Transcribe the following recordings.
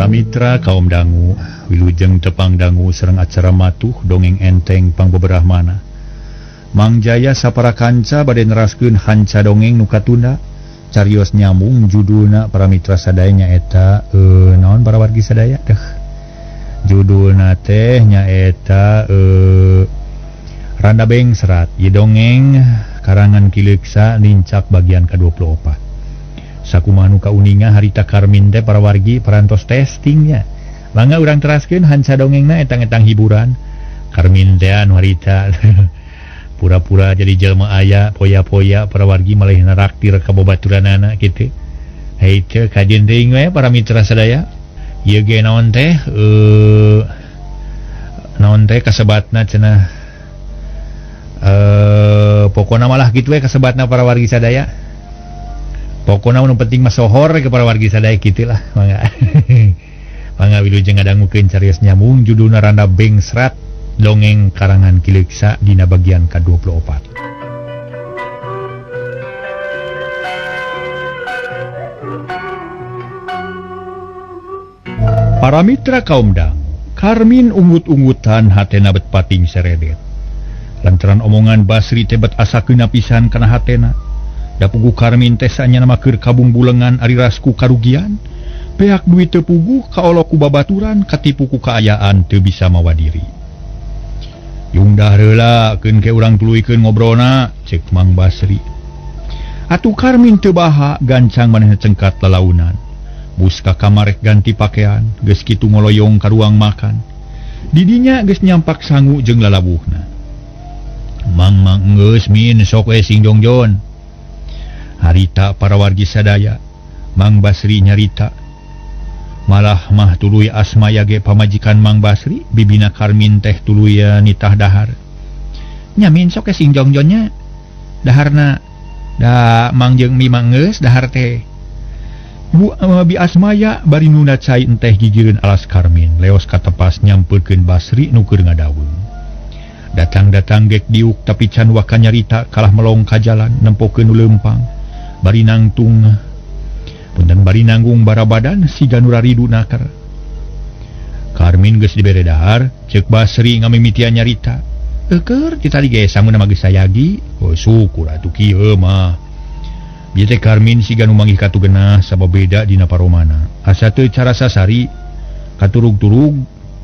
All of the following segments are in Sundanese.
Para mitra kaum dangu wilujeng tepang dangu sareng acara matuh dongeng enteng pangbeberahmana. Mang Jaya sapara kanca bade neraskeun hanca dongeng nu katunda carios nyambung judulna para mitra sadaya nyaeta naon para wargi sadaya teh judulna teh nyaeta Randa Bengsrat ieu dongeng karangan Ki Leuksa nincak bagian ka-24. Sakumaha nu kauninga harita Karmin teh para wargi parantos testingnya. Mangga urang teraskeun hanca dongengna etang-etang hiburan. Karmin teh anu harita pura-pura jadi jelema aya poya-poya para wargi malih naraktir ka babaturanana kitu. Hei teh kajen teuing we para mitra sadaya. Ieu ge naon teh naon teh kasebatna cenah pokona malah kitu we kasebatna para wargi sadaya. Pokona nu penting mah sohor ke para wargi sadaya kitu lah mangga. Mangga wilujeng ngadangukeun carios nyambung judulna Randa Bengsrat dongeng karangan Ki Leuksa dina bagian ka-24. Para mitra kaum dangu, Karmin unggut-unggutan hatena bet pating seredet. Lantaran omongan Basri teh bet asa keuna pisan kana hatena. Da puguh Karmin teh sanyana mah keur kabung bulengan ari rasku karugian. Peak duit teu puguh kaolok ku babaturan katipu ku kaayaan teu bisa mawa diri. Jung dah heula keun ke urang tuluykeun ngobrolna ceuk Mang Basri. Atuh Karmin teu baha gancang manehna cengkat lalaunan. Bus ka kamar rek ganti pakaian, geus kitu ngoloyong ka ruang makan. Didinya geus nyampak sangu jeung lalabuhna. Mang mang geus min sok we sing jongjon. Harita para wargi sadaya, Mang Basri nyarita. Malah mah tuluy Asmaya ge pamajikan Mang Basri, bibina Karmin teh tuluy nitah dahar. Nya min sok sing jongjonnya. Daharna da Mang jeung Mi mah geus dahar teh. Bu Bi Asmaya bari nuna cai enteh gigireun alas Karmin, leos katepas nyampeurkeun Basri nu keur ngadaweung. Datang-datang gek diuk tapi can waka nyarita kalah melong ka jalan nempokeun nu leumpang. Bari nangtung punten bari nanggung barabadan siga nu raridu naker. Karmin geus dibere dahar, ceuk Basri ngamimitian nyarita. Eueur ti tadi ge sanguna mah geus sayagi. Oh syukur atuh kieu mah. Bieu teh Karmin siga nu manggih katugenah sabab beda dina paromana. Asa teu carasa sari katurug-turug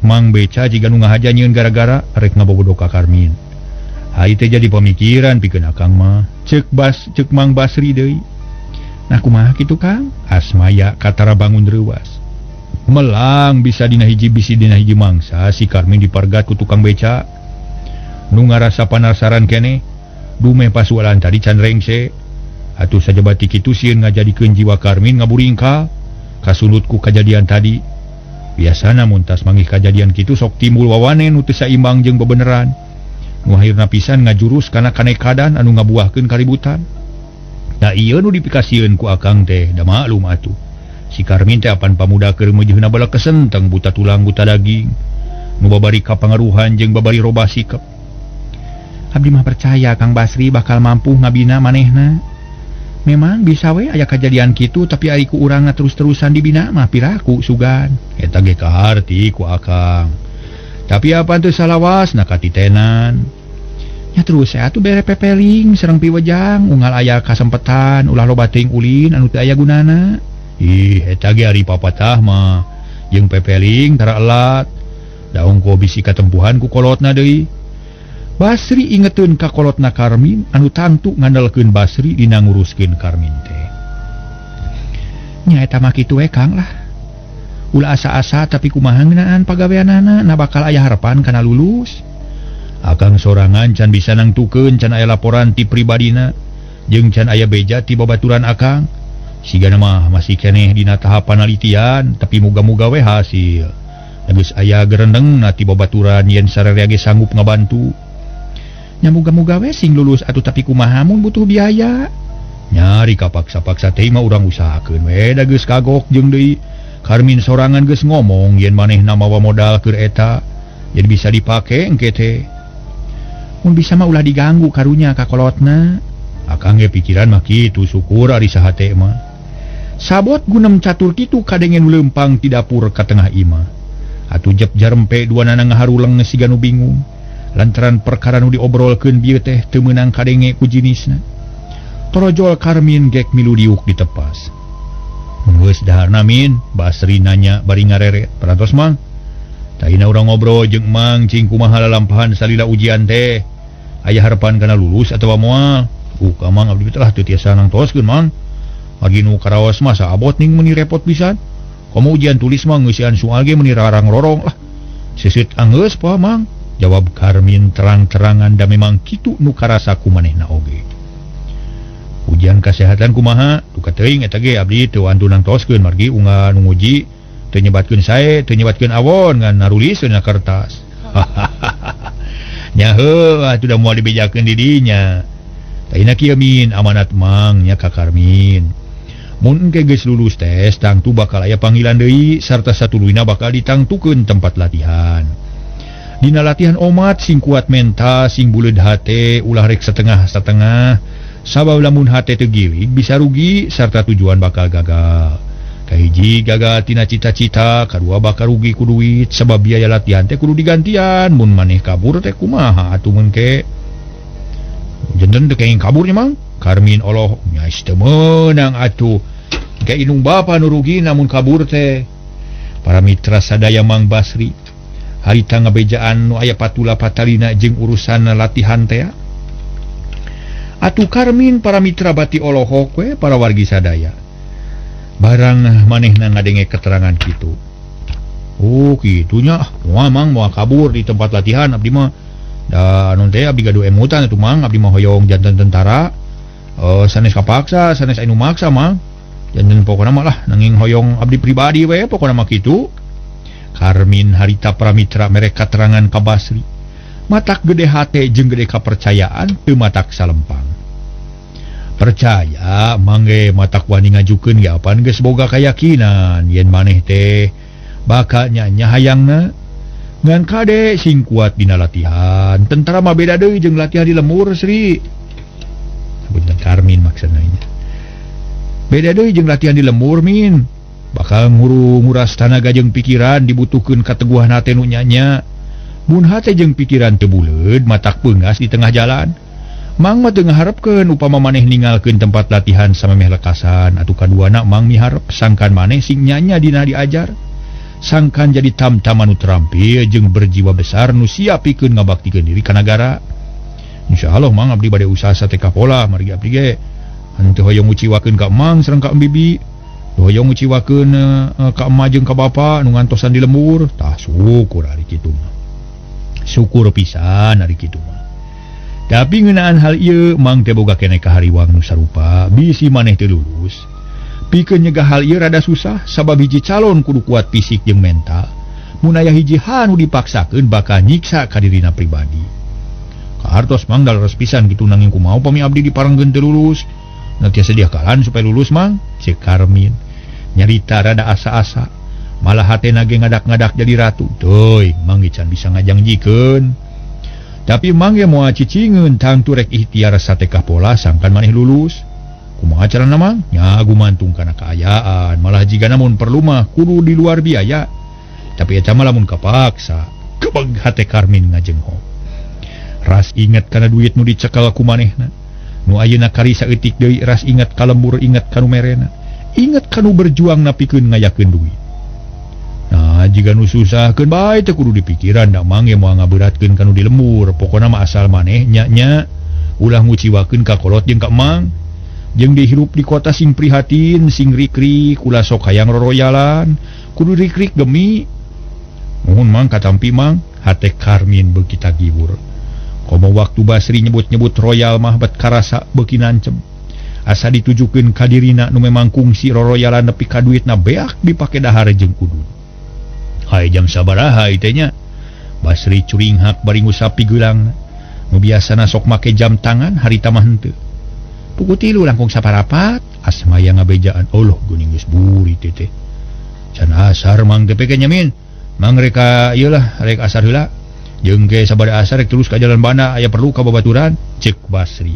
Mang Beca jiga nu ngahaja nyieun gara-gara rek ngabobodo ka Karmin. Hai teh jadi pemikiran pikeun akang mah. Ceuk Mang Basri deui. Nah kumaha kitu Kang? Asmaya katara bangun reuas. Melang bisa dina hiji bisi dina hiji mangsa si Karmin dipargat ku tukang beca. Nu ngarasa panasaran keneh dumeh pasualan tadi can rengse. Atuh sajabati kitu sieun ngajadikeun jiwa Karmin ngaburingkal kasunut ku kajadian tadi. Biasana mun tas manggih kajadian kitu sok timbul wawane nu teu saimbang jeung bebeneran. Nu akhirna pisan ngajurus kana kanekadan anu ngabuahkeun kaributan. Da ieu nu dipikasieun ku akang teh da maklum atuh. Si Karmin teh apan pamuda keur meujeuna bala kesenteng buta tulang buta daging. Nu babari kapangaruhan jeung babari robah sikep. Abdi mah percaya Kang Basri bakal mampu ngabina manehna. Memang bisa we aya kajadian kitu tapi ari ku urangna terus-terusan dibina mah piraku sugan. Eta ge kaharti ku akang. Tapi apa teu salawasna katitenan. Nya terus atuh bere pepeling sareng piwejang unggal aya kasempetan ulah loba teuing ulin anu teu aya gunana. Ih eta ge ari papatah mah jeung pepeling tara elat. Da ongko bisi katempuhan ku kolotna deui. Basri ingeteun ka kolotna Karmin anu tangtu ngandalkeun Basri dina nguruskeun Karmin teh. Nya eta mah kitu we Kang lah. Ulah asa-asa tapi kumaha ngeunaan pagaweanana na bakal aya harapan kana lulus. Akang sorangan can bisa nangtukeun can aya laporan ti pribadina jeung can aya beja ti babaturan akang. Sigana mah masih keneh dina tahap panalitian tapi muga-muga we hasil. Geus aya gerendeng na ti babaturan yen sararea ge sanggup ngabantu. Nya muga-muga we sing lulus atuh tapi kumaha mun butuh biaya. Nyari kapaksa-paksa teh mah urang usahakeun we da geus kagok jeung deui. Karmin sorangan geus ngomong yen manehna mawa modal keur eta jadi bisa dipake engke teh. Mun bisa mah ulah diganggu karunya ka kolotna. Akang ge pikiran mah kitu syukur ari saha teh mah. Sabot gunem catur kitu kadenge nu leumpang ti dapur ka tengah imah. Atuh jep jarempe dua nana ngaharuleng siga nu bingung. Lantaran perkara nu diobrolkeun bieu teh teu meunang kadenge ku jinisna. Torojol Karmin gek milu diuk ditepas. Geus daharna Min, Basri nanya bari ngareret. Parantos Mang. Taina urang ngobrol jeung Mang cing kumaha lalampahan salila ujian teh. Aya harapan kana lulus atawa moal? Ka Mang abdi teh lah teu tiasa nangtoskeun Mang. Margi nu karaos mah saabot ning meuni repot pisan. Komo ujian tulis mah ngeusian soal ge meuni rarang rorong lah. Seuseut anggeus poa Mang. Jawab Karmin terang-terangan da memang kitu nu karasa ku manehna oge. Ujian kesehatan kumaha? Duka teuing eta ge abdi teu wantun nangtoskeun margi unggal nu nguji teu nyebatkeun sae, teu nyebatkeun awon ngan narulis dina kertas. Nya heuh atuh da moal dibejakeun di dinya. Taina kieu Min amanat Mang nya ka Karmin. Mun engke geus lulus tes tangtu bakal aya panggilan deui sarta satuluyna bakal ditangtukeun tempat latihan. Dina latihan omat sing kuat mental, sing buleud hate, ulah rek setengah-setengah. Sabab lamun hate teu gilig bisa rugi sarta tujuan bakal gagal. Kahiji gagal tina cita-cita, kadua bakal rugi ku duit sabab biaya latihan teh kudu digantian. Mun maneh kabur teh kumaha atuh mun ke? Janten teu kenging kaburnya Mang. Karmin oloh nya teu meunang atuh. Ke indung bapa nu rugi namun kabur teh. Para mitra sadaya Mang Basri harita ngabejaan nu aya patula patalina jeung urusan latihan teh. Atuh Karmin para mitra bati olohok we para wargi sadaya. Barang manehna ngadenge keterangan kitu. Oh kitunya, moal Mang moal kabur di tempat latihan abdi mah. Da anu teh abdi gaduh emutan atuh Mang, abdi mah hoyong janten tentara. Sanes kapaksa, sanes anu maksa Mang. Janten pokona mah lah nanging hoyong abdi pribadi we pokona mah kitu. Karmin harita pramitra mere katerangan ka Basri. Matak gede hate jeung gede kapercayaan teu matak salempang. Percaya mangge matak wani ngajukeun ge apan geus boga kayakinan yen maneh teh bakal nya hayangna ngan kade sing kuat dina latihan. Tentara mah beda deui jeung latihan di lemur Sri. Punten Karmin maksudna nya. Beda deui jeung latihan di lemur Min. Bakal nguras tanaga jeung pikiran dibutuhkeun kateguhan hate nu nya-nya. Mun hate jeung pikiran teu buleud matak peungas di tengah jalan. Mang mah teu ngaharepkeun upama maneh ninggalkeun tempat latihan samemeh lekasan atuh kaduana Mang miharep sangkan maneh sing nya-nya dina diajar. Sangkan jadi tam-taman nu terampil jeung berjiwa besar nu siap pikeun ngabaktikeun diri ka nagara. Insyaallah Mang abdi bade usaha sate kapola margi abdi ge henteu hoyong nguciwakeun ka Mang sareng ka Bibi. Hoyong nguciwakeun ka emak jeung ka bapa nu ngantosan di lembur. Tah syukur ari kitu mah. Syukur pisan ari kitu mah. Tapi ngeunaan hal ieu Mang teh boga keneh kahariwang nu sarupa bisi maneh teu lulus. Pikeun nyegah hal ieu rada susah sabab hiji calon kudu kuat fisik jeung mental. Mun aya hiji hal nu dipaksakeun bakal nyiksa ka dirina pribadi. Kahartos Mang daleres pisan kitu nanging kumaha upami abdi diparengkeun teu lulus. Na tiasa diakalan supaya lulus Mang, ceuk Karmin. Nyarita rada asa-asa, malah hatena ge ngadak-ngadak jadi ratu. Teuing Mang ge can bisa ngajangjikeun. Tapi Mang ge moal cicingeun tangtu rek ikhtiar satekah pola sangkan maneh lulus. Kumaha carana Mang? Nya gumantung kana kaayaan, malah jigana mun perlu mah kudu di luar biaya. Tapi eta mah lamun kapaksa, kebeg hate Karmin ngajengho. Ras inget kana duit nu dicekal ku manehna. Nu ayeuna kari saeutik deui ras inget ka lembur, inget ka nu merena. Inget ka nu berjuang napikeun ngayakeun duit. Nah, jiga nu susahkeun bae teu kudu dipikiran da Mang ge moal ngaberatkeun ka nu di lembur. Pokona mah asal maneh nya-nya ulah nguciwakeun ka kolot jeung ka Mang. Jeung dihirup di kota sing prihatin, sing rikrik, ulah sok hayang roroyalan, kudu rikrik gemi. Nuhun Mang katampi Mang, hate Karmin beuki tagibur. Komo waktu Basri nyebut-nyebut royal mah bet karasa beuki nancem. Asa ditujukeun ka dirina nu memang kungsi roroyalan nepi ka duitna beak dipake dahar jeung udud. Hai jam sabaraha ieu teh nya? Basri curinghak bari ngusap pigeulangna. Nu biasana sok make jam tangan harita mah henteu. Pukul 3 langkung saparapat, Asmaya ngabejaan, Allah geuning geus buri teh teh. Can asar Mang teh peke nya Min. Mang rek ka ieu lah, rek asar heula. Jeung ge sabada asar rek terus ka jalan banda aya perlu ka babaturan, ceuk Basri.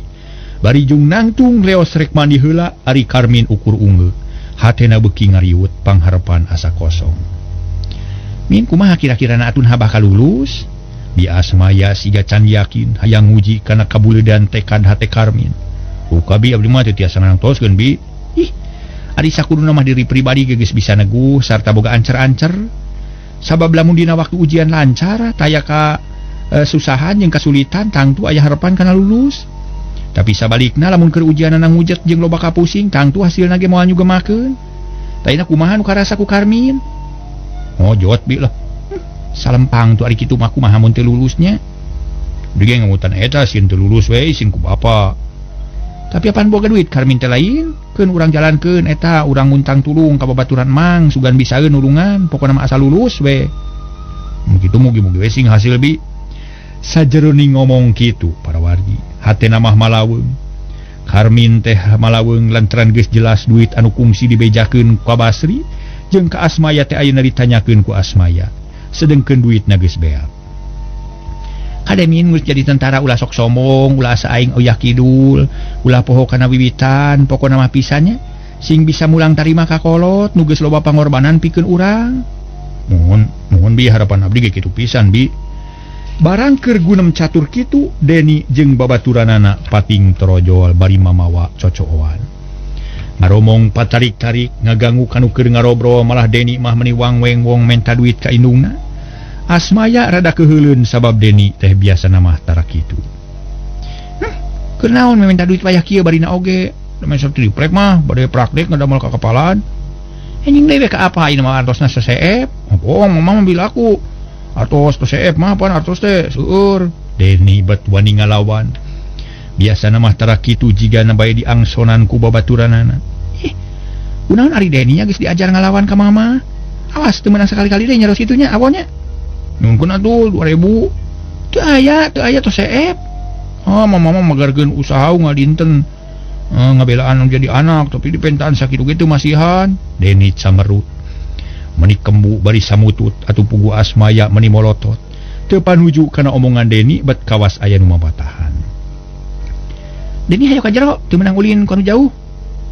Bari jung nangtung leos rek mandi heula ari Karmin ukur unggeu. Hatena beuki ngariwut pangharepan asa kosong. Min kumaha kira-kirana atun habah kalulus? Bi Asmaya siga can yakin hayang nguji kana kabuledan tekad hate Karmin. Duka bi abdi mah teu tiasa nangtoskeun bi. Ih, ari sakuduna mah diri pribadi geus bisa neguh sarta boga ancer-ancer. Sabab lamun dina waktu ujian lancar taya ka susahan jeung kasulitan tangtu aya harapan kana lulus. Tapi sabalikna lamun keur ujianana ngujet jeung loba kapusing tangtu hasilna ge moal nyugemakeun. Taina kumaha nu karasa ku Karmin? Ngojot bi lah. Salempang tu ari kitu mah kumaha mun teu lulusnya. Deui ngamutan eta sieun teu lulus we sieun ku bapa. Tapi apaan boga duit Karmin teh lain? Keun urang jalankeun eta urang muntang tulung ka babaturan mang sugan bisaeun nulungan pokona mah asal lulus we. Mun kitu mugi-mugi we sing hasil bi. Sajeroning ngomong kitu para wargi, hatena mah malaweung. Karmin teh malaweung lantaran geus jelas duit anu kungsi dibejakeun ku Basri jeung ka Asmaya teh ayeuna ditanyakeun ku Asmaya. Sedengkeun duitna geus beak. Kademin geus jadi tentara ulah sok sombong, ulah asa aing oyah kidul, ulah poho kana wiwitan, pokona mah pisannya sing bisa mulang tarima ka kolot nu geus loba pangorbanan pikeun urang. Mohon, mohon bi harapan abdi ge kitu pisan bi. Barang keur gunem catur kitu Deni jeung babaturanana pating torojol bari mamawa cocooan. Ngaromong patarik-tarik ngaganggu kanu keur ngarobrol malah Deni mah meni wang-weng wong menta duit ka indungna. Asmaya rada keuheuleun sabab Deni teh biasana mah tara kitu. Keur naon minta duit wayah kieu barina oge? Da mah diprek mah bade praktek ngadamel ka kapalan. Anjing deui we ka apa ieu mah artosna seseep. Bohong mama mah bilaku. Artos seseep mah pan artos teh seueur. Deni bet wani ngalawan. Biasana mah tara kitu jigana bae diangsonan ku babaturanana. Ih, kunaon ari Deni nya geus diajar ngalawan ka mama? Awas teu meunang sakali-kali deui nyaros kitu nya awonnya. Nungkeun atuh 2000. Teu aya tos seep. Ah, mama mah magarkeun usaha ngadinten ngabelaan jadi anak tapi dipentaan sakitu kitu masihan. Deni camerut. Meni kembu bari samutut atuh pugu Asmaya meni molotot. Teu panuju kana omongan Deni bet kawas aya nu mapatahan. Deni hayo ka jero, teu meunang ulin ka nu jauh.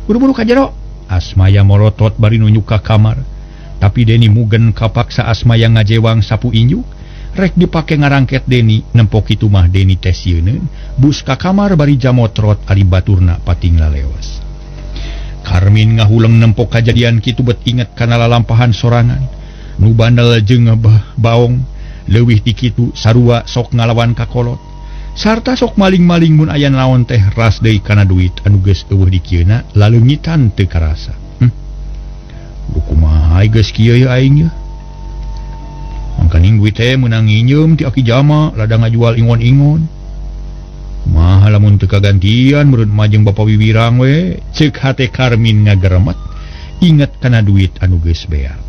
Buru-buru ka jero. Asmaya molotot bari nunjuk ka kamar. Tapi Deni mugen kapaksa Asmaya ngajewang sapu injuk. Rek dipake ngarangket Deni, nempok kitu mah Deni teh sieuneun. Bus ka kamar bari jamotrot ari baturna pating laleos. Karmin ngahuleng nempok kajadian kitu bet inget kana lalampahan sorangan. Nu bandel jeung baong leuwih ti kitu sarua sok ngalawan ka kolot. Sarta sok maling-maling mun aya naon teh ras deui kana duit anu geus eueuh dikieuna laleungitan teu karasa. Duh kumaha geus kieu ye aing ye. Mangkaning duit teh meunang nginjeum ti aki jama lada ngajual ingon-ingon. Kumaha lamun teu kagantian meureun mah jeung bapa wiwirang we ceuk hate Karmin ngageremet inget kana duit anu geus beak.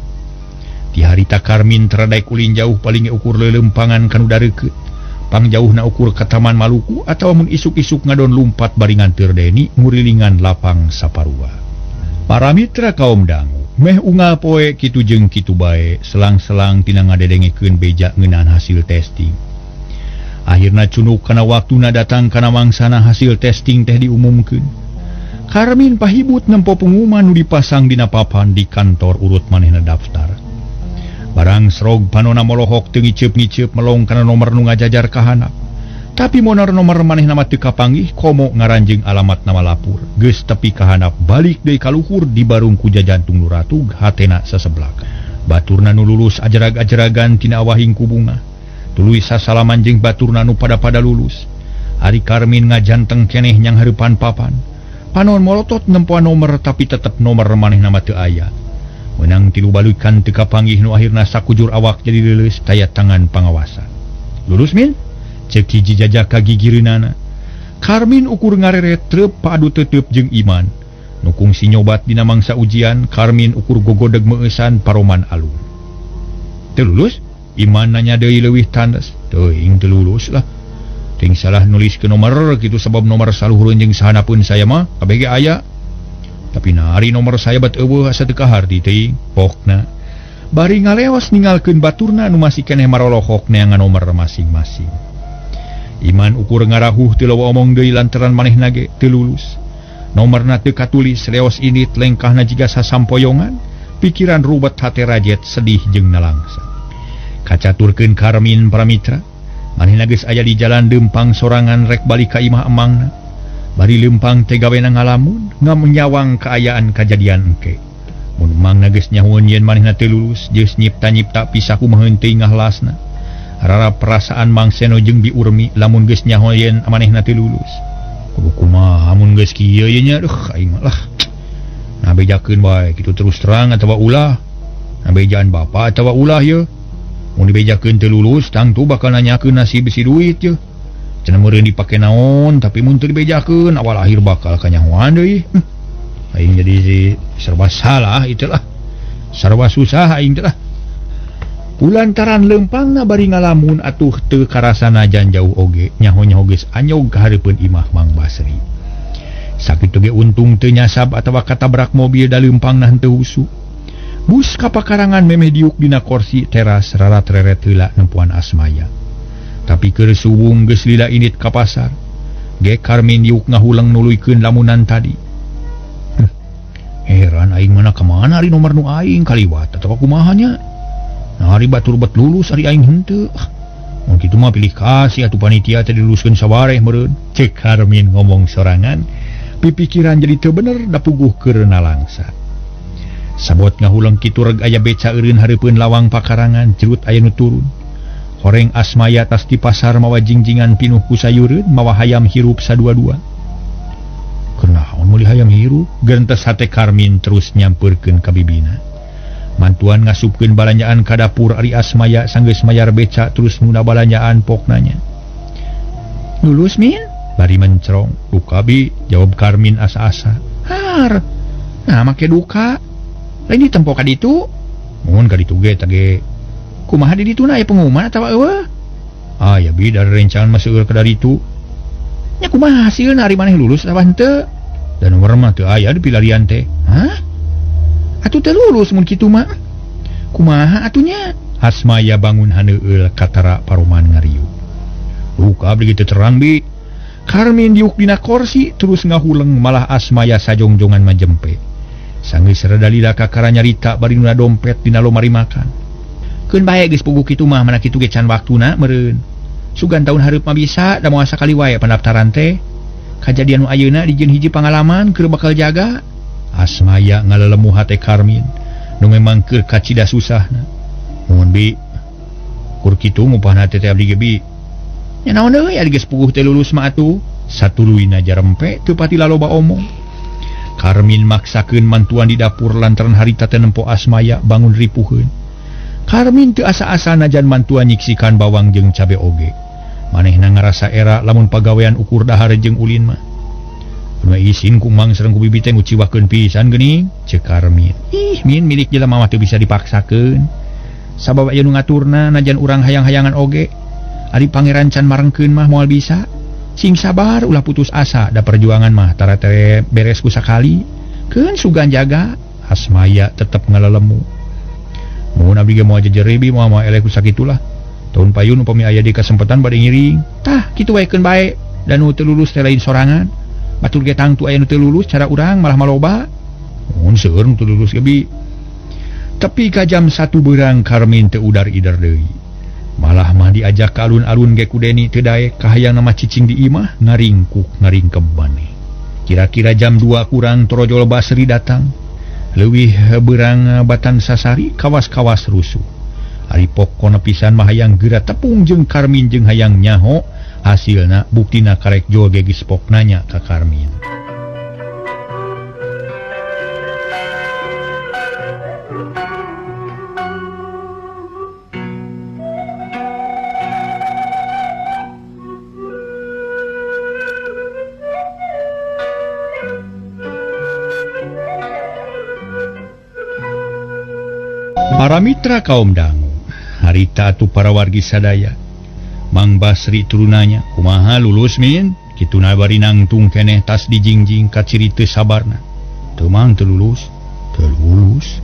Ti harita Karmin teradaek ulin jauh paling ukur leuleumpangan kanu dareukeut. Pangjauhna ukur ka Taman Maluku atawa mun isuk-isuk ngadon lumpat bari nganteur Deni ngurilingan lapang saparua. Para mitra kaum dangu meh unggal poe kitu jeung kitu bae selang-selang tina ngadedengekeun beja ngeunaan hasil testing. Akhirna cunuk kana waktuna datang kana mangsana hasil testing teh diumumkeun. Karmin pahibut nempo pengumuman nu dipasang dina papan di kantor urut manehna daftar. Barang srog panona molohok teu ngiceup-ngiceup melong kana nomor nu ngajajar ka handap. Tapi monar nomor manehna mah teu kapanggih komo ngaranjeung alamat nama lapur. Geus tepi ka handap balik deui ka luhur di barung ku jajantung nu ratug hatena saseblak. Baturna nu lulus ajarag-ajaragan tina awahing ku bunga. Tuluy sasalaman jeung baturna nu pada-pada lulus. Ari Karmin ngajanteng keneh nyang hareupan papan. Panon molotot nempoan nomor tapi tetep nomor manehna mah teu aya. Menang tilu balukan teu kapanggih nu akhirna sakujur awak jadi leuleus taya tangan pangawasan. Lulus min? Ceuk hiji jajaka gigireunana. Karmin ukur ngareret treup padu teteup jeung iman. Nu kungsi nyobat dina mangsa ujian, Karmin ukur gogodeg meueusan paroman alun. Teu lulus? Iman nanya deui leuwih tandes. Teuing teu lulus lah. Ting salah nulis ke nomor kitu sabab nomor saluhureun jeung sahanapeun saya mah kabeh ge aya. Tapi nari nomor saya bat eueuh asa teu kaharti teuing pokna. Bari ngaleos ninggalkeun baturna nu masih keneh marolohok neangan nomor masing-masing. Iman ukur ngarahuh teu loba omong deui lantaran manehna ge teu lulus. Nomorna teu katulis leos init lengkahna jiga sasampoyongan, pikiran rubet hate Rajet sedih jeung nalangsa. Kacaturkeun Karmin Pramitra, manehna geus aya di jalan lempang sorangan rek balik ka imah emangna. Bari lempang teh gawena ngalamun, ngamenyawang kaayaan kajadian engke. Mun emangna geus nyahueun yen manehna teu lulus, geus nyipta-nyipta pisah kumaha teuing ngahlasna. Rara perasaan Mang Seno jeung Bi Urmi lamun geus nyaho yen manehna teu lulus. Kudu kumaha mun geus kieu ye nya, duh aing mah lah. Nah bejakeun bae kitu terus terang atawa ulah. Nah bejaan bapa atawa ulah ye. Mun dibejakeun teu lulus tangtu bakal nanyakeun nasib si duit ye. Cenah meureun dipake naon tapi mun teu dibejakeun awal akhir bakal kanyahoan deui. Aing jadi si serba salah itulah. Serba susah aing teh lah. Kulantaran lempangna bari ngalamun atuh teu karasana jan jauh oge nyaho-nyaho geus anyog ka hareupeun imah Mang Basri. Sakitu ge untung teu nyasab atawa katabrak mobil da lempangna henteu husu. Bus ka pakarangan memeh diuk dina korsi teras rarat-reret heula nempuan Asmaya. Tapi keur suwung geus lila init ka pasar. Ge Karmin diuk ngahuleng nuluykeun lamunan tadi. Heran aing mana ka mana ari nomor nu aing kaliwat atawa kumaha nya? Nah, ari batur bet lulus ari aing henteu. Mun kitu mah pilih kasih atuh panitia teh diluluskeun sawareh meureun. Cek Karmin ngomong sorangan, pipikiran jadi teu bener da puguh keur nalangsa. Sabot ngahuleng kitu reg aya beca eureun hareupeun lawang pakarangan, cerut aya nu turun. Horeng Asmaya tas di pasar mawa jingjingan pinuh ku sayureun, mawa hayam hirup sadua-dua. Kunaon meuli hayam hirup? Gentes hate Karmin terus nyampeurkeun ka bibina. Mantuan ngasupkeun balanjaan ka dapur ari Asmaya sanggeus mayar beca terus nuna balanjaan poknanya. Lulus Min? Bari mencrong. Duka bi, jawab Karmin asa-asa. Har. Nah make duka. Lain ditempo ka ditu. Mun ka ditu ge teh ge. Kumaha di dituna aya pengumuman atawa eueuh? Ah ya bi dari rencangan mah seueur ka daritu. Nya kumaha hasilna ari maneh lulus atawa henteu? Dan nomor mah teu aya di pilarian teh. Hah? Atuh teu lulus mun kitu mah. Kumaha atunya? Asmaya bangun haneueul katara paroman ngariuk. Duka abdi teu terang bi. Karmin diuk dina korsi terus ngahuleng malah Asmaya sajongjongan majempe. Sanggeus rada lila kakara nyarita bari nuna dompet dina lomari makan. Keun bae geus puguh kitu mah mana kitu ge can waktuna meureun. Sugan taun hareup mah bisa da moal sakali wae pendaftaran teh. Kajadian nu ayeuna dijieun hiji pangalaman keur bakal jaga. Asmaya ngalelemu hate Karmin nu memang keur kacida susahna. Mun bi kur kitu ngupahna teh abdi ge bi. Nya naon deui ari geus puguh teh lulus mah atuh. Satuluyna jarempe teu pati laloba omong. Karmin maksakeun mantuan di dapur lantaran harita teh nempo Asmaya bangun ripuheun. Karmin teu asa-asa najan mantuan nyiksikan bawang jeung cabe oge. Manehna ngarasa era lamun pagawean ukur dahar jeung ulin mah. Kumaha isin ku mang sareng ku bibi teh nguciwakeun pisan geuning, ceuk Karmin. Ih, min milik jelema mah teu bisa dipaksakeun. Sabab aya nu ngaturna najan urang hayang-hayangan oge. Ari pangeran can marengkeun mah moal bisa. Sing sabar ulah putus asa da perjuangan mah tara tere beres ku sakali. Keun sugan jaga, Asmaya tetep ngalelemu. Mun abdi ge moal jejere bi moal moal eleh ku sakitulah. Tahun payun upami aya di kesempatan bade ngiring. Tah kitu wae keun bae da nu teu lulus teh lain sorangan. Batur ge tangtu aya nu teu lulus cara urang malah maloba. Mun seueur nu teu lulus ge bi. Tepi ka jam 1 beurang Karmin teu udar-ider deui. Malah mah diajak ka alun-alun ge ku Deni teu daek kahayang mah cicing di imah ngaringkuk ngaringkeb maneh. Kira-kira jam 2 kurang Torojol Basri datang. Leuwih beurang batan sasari kawas-kawas rusuh. Ari pokona pisan mah hayang geura tepung jeung Karmin jeung hayang nyaho hasilna buktina karek jol ge geus pok nanya ka Karmin. Para mitra kaum dangu, harita atuh para wargi sadaya. Mang Basri turunanya, kumaha lulus min? Kitu na bari nangtung keneh tas dijingjing kaciri teu sabarna. Teu mang teu lulus, teu lulus.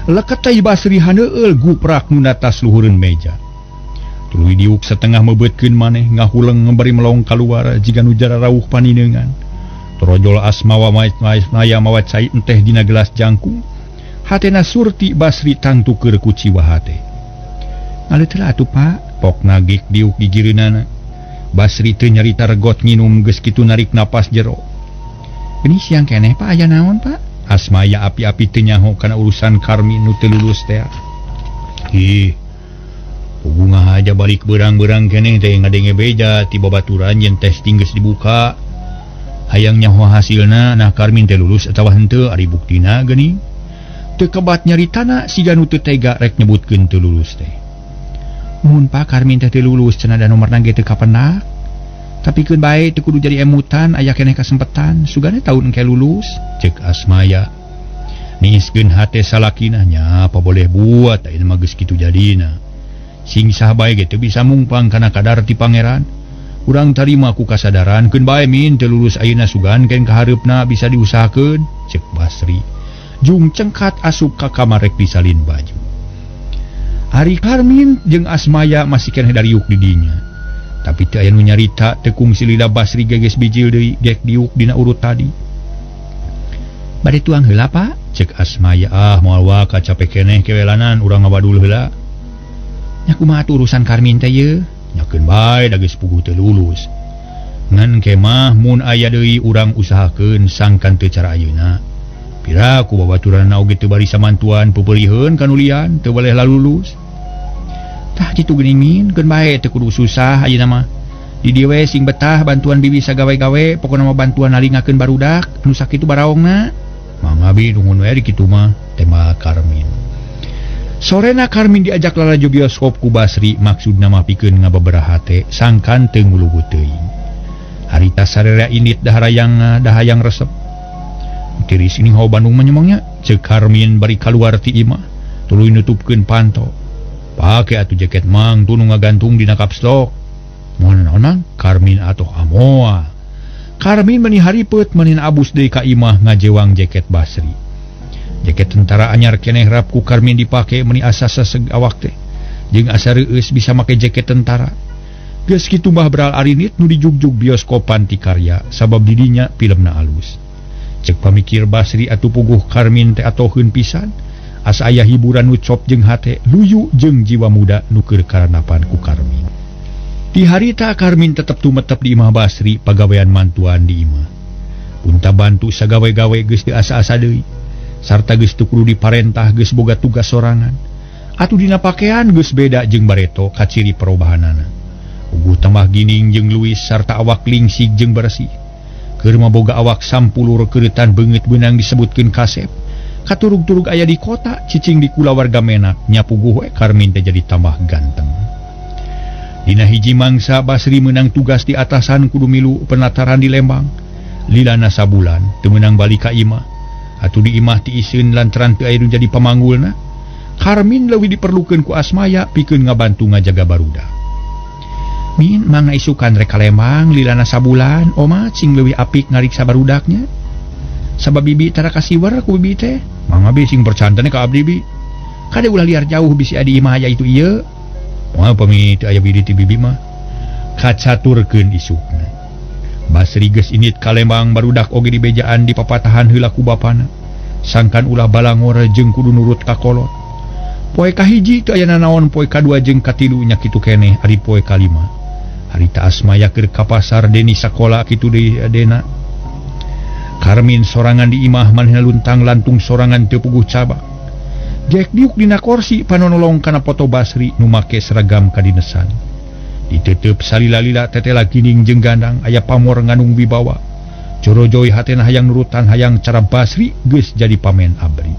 Leket tai Basri haneueul guprak nu tas luhureun meja. Tuluy diuk setengah mebeutkeun maneh ngahuleng bari melong kaluar jiga nu jararauh panineungan. Torojol Asmawa maya mawa cai enteh dina gelas jangkung. Hatena Surti Basri tangtu keur kuciwa hate. Aleut heula atuh Pak, pokna gek diuk gigireunana. Basri teu nyarita regot nginum geus kitu narik napas jero. Geuning siang keneh Pak aya naon Pak? Asmaya api-api teu nyaho kana urusan Karmin nu teu lulus teh. Ih, puguh ngahaja balik beurang-beurang keneh teh ngadenge beja ti babaturan yen testing geus dibuka. Hayang nyaho hasilna nah Karmin teh lulus atawa henteu ari buktina geuning. Teu kebat nyaritana siga nu teu tega rek nyebutkeun teu lulus teh. Mun Pak Karmin teh teu lulus cenah da nomorna ge teu kapendak. Tapi keun bae teu kudu jadi emutan aya keneh kasempetan sugane taun engke lulus ceuk Asmaya. Niiskeun hate salakina nya apa boleh buat ayeuna mah geus kitu jadina. Sing sah bae ge teu bisa mungpang kana kadar ti pangeran. Urang tarima ku kasadaran keun bae min teu lulus ayeuna sugan keun kahareupna bisa diusahakeun ceuk Basri. Jung cengkat asup ka kamar rek disalin baju. Ari Karmin jeung Asmaya masih keneh dariuk di dinya. Tapi teu aya nu nyarita teu kungsi lila Basri geges bijil deui gek diuk dina urut tadi. Bade tuang heula Pak? Ceuk Asmaya, ah moal waka capek keneh kewelanan urang ngawadul heula. Nya kumaha atuh urusan Karmin teh yeuh? Nyakeun bae da geus puguh teu lulus. Ngan kemah mun aya deui urang usahakeun sangkan teu cara ayeuna. Pira ku babaturanna oge teu bari samantuan peupeuriheun kanulian teu boleh lalulus. Tah kitu geuning min, keun bae teu kudu susah ayeuna mah. Di dieu we sing betah bantuan bibi sagawe-gawe, pokona mah bantuan nalingakeun barudak nu sakitu baraongna. Mangga bi nungun we di kitu mah, tema Karmin. Sorena Karmin diajak lalajo bioskop ku Basri maksudna mah pikeun ngababaraha hate sangkan teu ngulugut teuing. Harita sararea indit daharayang dahayang resep. Tiris ini hawa Bandung mah nyemangnya, ceuk Karmin bari kaluar ti imah tuluy nutupkeun panto. Pake atuh jaket mang tu nu ngagantung dina kapstok. Moal naon mang? Karmin atuh amoa. Karmin meni haripet manin abus deui ka imah ngajewang jaket Basri. Jaket tentara anyar keneh rap ku Karmin dipake meni asa seseg awak teh. Jeung asa reueus bisa make jaket tentara. Geus kitu mah beral arinit nu dijugjug bioskopan ti karya sabab didinya filmna alus. Cek pamikir Basri atuh puguh Karmin teh atoheun pisan. Asa aya hiburan nu cop jeung hate luyu jeung jiwa muda nu keur karanapan ku Karmin. Di harita Karmin tetep tumetep di imah Basri pagawean mantuan di imah. Punta bantu sagawe-gawe geus teu asa-asa deui. Sarta geus teu kudu diparentah geus boga tugas sorangan. Atuh dina pakean geus beda jeung bareto kaciri perubahanana. Uguh tambah gining jeung luwis sarta awak lingsig jeung bersih. Keur mah boga awak sampulur keureutan beungeut beunang disebutkeun kasep. Katurug-turug aya di kota cicing di kulawarga menak nya puguh we Karmin teh jadi tambah ganteng. Dina hiji mangsa Basri meunang tugas di atasan kudu milu penataran di Lembang. Lilana sabulan teu meunang balik ka imah. Atuh di imah tiiseun lantaran teu aya nu jadi pamanggulna. Karmin leuwih diperlukeun ku Asmaya pikeun ngabantu ngajaga barudak. Min mangga isukan rek ka Lembang lilana sabulan omat sing leuwih apik ngariksa barudaknya. Sabab bibi tara kasiwer ku bibi teh. Mangga bi sing percantene ka abdi bi. Kade ulah liar jauh bisi adi imah aya itu ieu. Moal pami teu aya bidi ti bibi mah. Kacaturkeun isukna. Basri geus init ka Lembang barudak oge dibejaan di papatahan heula ku bapana. Sangkan ulah balangor jeung kudu nurut ka kolot. Poe kahiji teu aya nanaon poe kadua jeung katilu nya kitu keneh ari poe kalima. Harita Asmaya keur ka pasar Deni sakola kitu deui Dena. Karmin sorangan di imah manehna luntang lantung sorangan teu puguh cabak. Jack diuk dina korsi panonolong kana foto Basri nu make seragam kadinesan. Diteuteup salila-lila tetela gining jeung gandang aya pamor nganung wibawa. Jorojoy hatena hayang nurutan hayang cara Basri geus jadi pamen abri.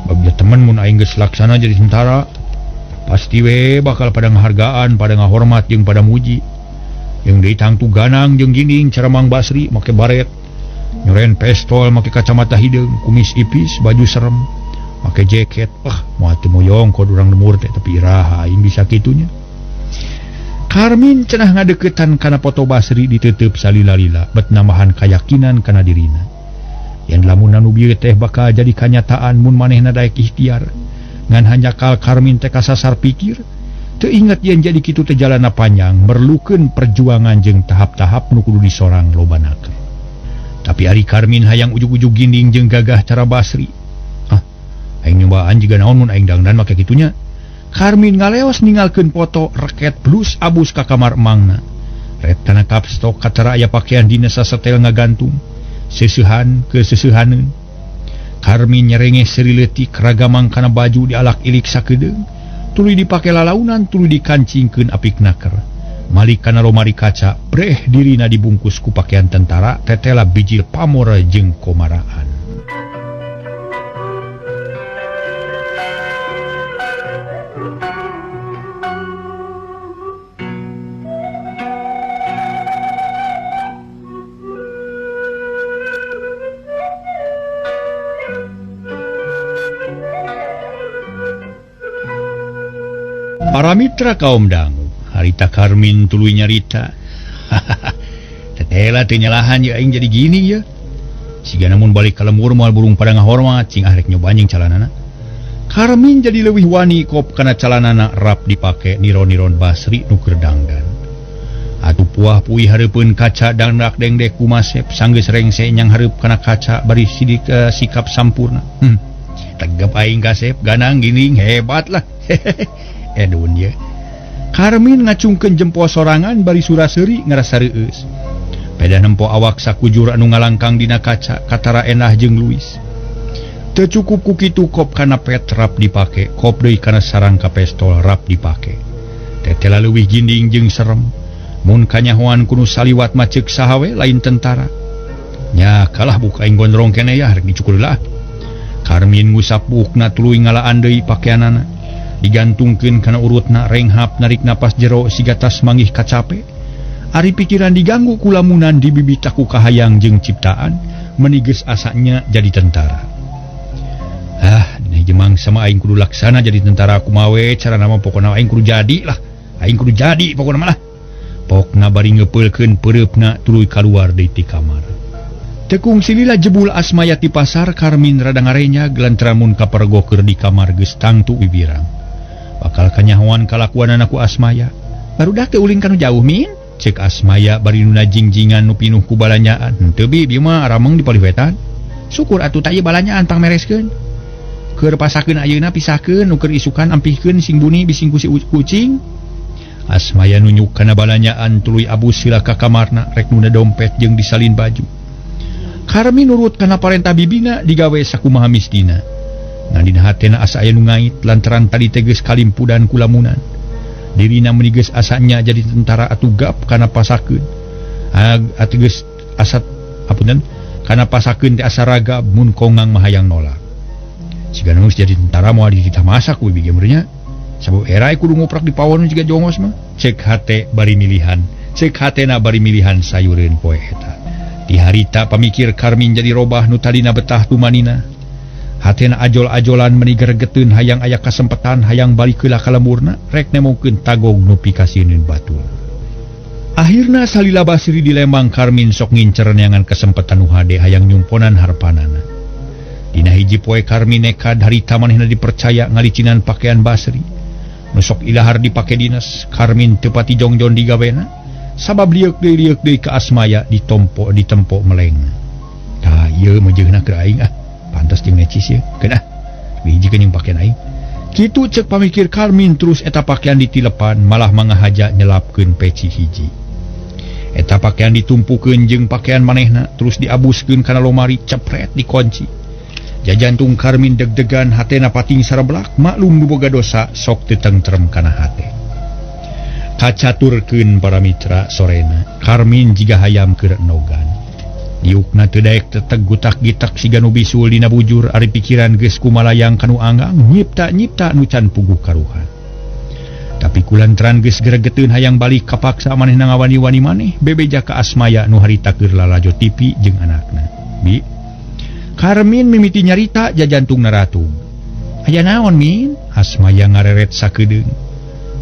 Bagja temen mun aing geus laksana jadi tentara pasti we bakal pada ngahargaan, pada ngahormat jeung pada muji. Jeung deui tangtu ganang jeung gining cara Mang Basri make baret, nyoren pestol, make kacamata hideung, kumis ipis, baju serem, make jaket. Ah, moal teu moyong kod urang lemur teh tapi iraha aing bisa kitunya. Karmin cenah ngadeukeutan kana foto Basri diteuteup salila-lila bet nambahan kayakinan kana dirina. Yen lamun anu bieu teh bakal jadi kanyataan mun manehna daek ikhtiar. Ngan hanjakal Karmin teh kasasar pikir, teu inget yen jadi kitu teh jalana panjang, merlukeun perjuangan jeung tahap-tahap nu kudu disorang lobanakeun. Tapi ari Karmin hayang ujug-ujug ginding jeung gagah cara Basri. Ah, aing nyobaan jiga naon mun aing dangdan make kitunya. Karmin ngaleos ninggalkeun foto reket blus abus ka kamar emangna. Ret kana kapstok katara aya pakaian dina sasetel ngagantung. Seusehan keuseuhaneun. Karmin nyerengeh seuri leutik ragamang kana baju dialak ilik sakedeung. Tuluy dipake lalaunan tuluy dikancingkeun apik naker. Malik kana lomari kaca, breh dirina dibungkus ku pakaian tentara, tetela bijil pamor jeung komaraan. Para mitra kaum dangu, harita Karmin tuluy nyarita. Tetela teu nyalahan ya aing jadi gini ya. Siga namun balik ka lembur moal burung pada ngahormat cing ah rek nyoba anjing calanana. Karmin jadi leuwih wani kop kana calanana rap dipake niron-niron Basri nu keur dangdan. Atuh puah puih hareupeun kaca dangdak dengdek ku Masep sanggeus rengse nyang hareup kana kaca bari sidik sikap sampurna. Tegep aing kasep ganang gini hebat lah. Edun ye. Karmin ngacungkeun jempol sorangan bari sura-seuri ngarasa reueus. Peda nempo awak sakujur anu ngalangkang dina kaca katara enah jeung Luis. Teu cukup ku kitu kop kana pet rap dipake, kop deui kana sarangka pestol rap dipake. Tetela leuwih ginding jeung serem. Mun kanyahoan kudu saliwat mah ceuk saha we lain tentara. Nya kalah buka aing gondrong keneh ya rek dicukur lah. Karmin ngusap buukna tuluy ngalaan deui pakeanana. Digantungkeun kana urutna renghap narik napas jero siga tas manggih kacape. Ari pikiran diganggu ku lamunan dibibita ku kahayang jeung ciptaan menigeus asanya jadi tentara. Ah, dina jemang sama aing kudu laksana jadi tentara kumaha we carana mah pokona aing kudu jadi lah. Aing kudu jadi pokona mah lah. Pokna bari ngepeulkeun peureupna tuluy kaluar deui ti kamar. Tekung silila jebul Asmaya ti pasar Karmin rada ngarenya gelantaran mun kapergo keur di kamar geus tangtu bibirang. Bakal kanyahoan kalakuanana ku Asmaya. Barudak teu ulin kanu jauh min? Cek Asmaya bari nu najingjingan nu pinuh ku balanyaan. Henteu bi, bieu mah arameng di paliwetan. Syukur atuh tah ieu balanyaan pangmereskeun. Keur pasakeun ayeuna pisahkeun, nu keur isukan ampihkeun sing buni bising ku si kucing. Asmaya nunyuk kana balanyaan tuluy abus sila ka kamarna rek nunda dompet jeung disalin baju. Karmin nurut kana parentah bibina digawe sakumaha misdina. Ngan dina hatena asa aya nu ngait lantaran tadi teh geus kalimpudan ku lamunan. Dirina meuni geus asanya jadi tentara atuh gap kana pasakeun. Atuh geus asa apunten kana pasakeun teh asa ragab mun kongang mah hayang nolak. Siga nu geus jadi tentara moal dititah masak we bieu meureun nya. Sabab era kudu nguprak di pawon jiga jongos mah. Cek hate bari milihan, cek hatena bari milihan sayureun poe eta. Di harita pamikir Karmin jadi robah nu tadina betah tumanina. Hatena ajol-ajolan meni gregeteun hayang aya kasempetan hayang balik heula ka lemburna rek nemongkeun tagog nu pikasieun batur. Akhirna salila Basri di Lembang Karmin sok ngincer neangan kesempatan nu hade hayang nyumponan harpanana. Dina hiji poe Karmin nekad harita manehna dipercaya ngalicinan pakaian Basri. Nu sok ilahar dipake dinas, Karmin teu pati jongjon digawena sabab lieuk deui ka Asmaya ditompo ditempo meleng. Tah ieu meujeuhna keur aing ah. Pantas jeung necis ye, keun ah. Biji jeung pakaian aing. Kitu cek pamikir Karmin terus eta pakaian ditilepan malah mangahaja nyelapkeun peci hiji. Eta pakaian ditumpukeun jeung pakaian manehna terus diabuskeun kana lomari cepret dikunci. Jajantung Karmin deg-degan hatena pating sareblak maklum nu boga dosa sok teu tentrem kana hate. Kacaturkeun para mitra sorena Karmin jiga hayam keur nogan. Diukna teu daek teteg gutak-gitak siga nu bisul dina bujur ari pikiran geus kumalayang kanu anggang nyipta-nyipta nu can puguh karuhan. Tapi kulantaran geus gregeteun hayang balik kapaksa manehna ngawani-wani maneh bebeja ka Asmaya nu harita keur lalajo TV jeung anakna. Bi Karmin mimiti nyarita jajantung naratung. Aya naon Min? Asmaya ngareret sakedeung.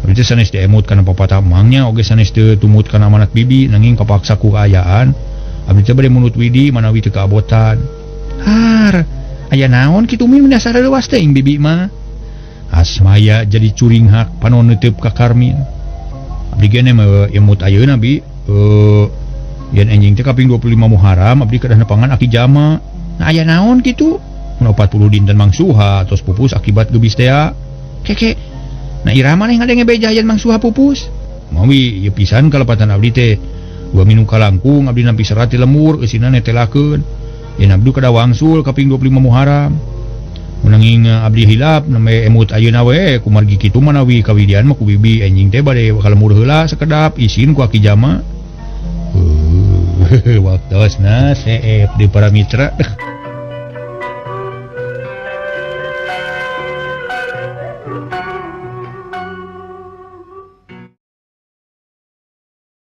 Abdi teh sanes diemut kana papatah mangnya oge sanes teu tumut kana amanat bibi nanging kapaksa ku kaayaan. Abdi teh bade munut widi manawi teu kaabotan. Har, aya naon kitu Min dasar leuwas teuing bibi mah. Asmaya jadi curinghak panon neuteup ka Karmin. Abdi ge mah emut ayeuna bi. Yen enjing teh kaping 25 Muharram abdi kedah nepangan aki jama. Nah aya naon kitu? Mun 40 dinten Mang Suha tos pupus akibat gebis tea. Keke. Nah iraha maneh ngadenge beja yen Mang Suha pupus? Mawi ieu pisan kalepatan abdi teh. Dua minum kalangkung abdi nampi serat ti lemur eusina netelakeun. Yen abdi kedah wangsul kaping 25 Muharram. Menanging abdi hilap nembe emut ayeuna we kumargi kitu manawi kawidian mah ku bibi enjing teh bade ka lemur heula sakedap isin ku aki jama. Waktosna seep di para mitra.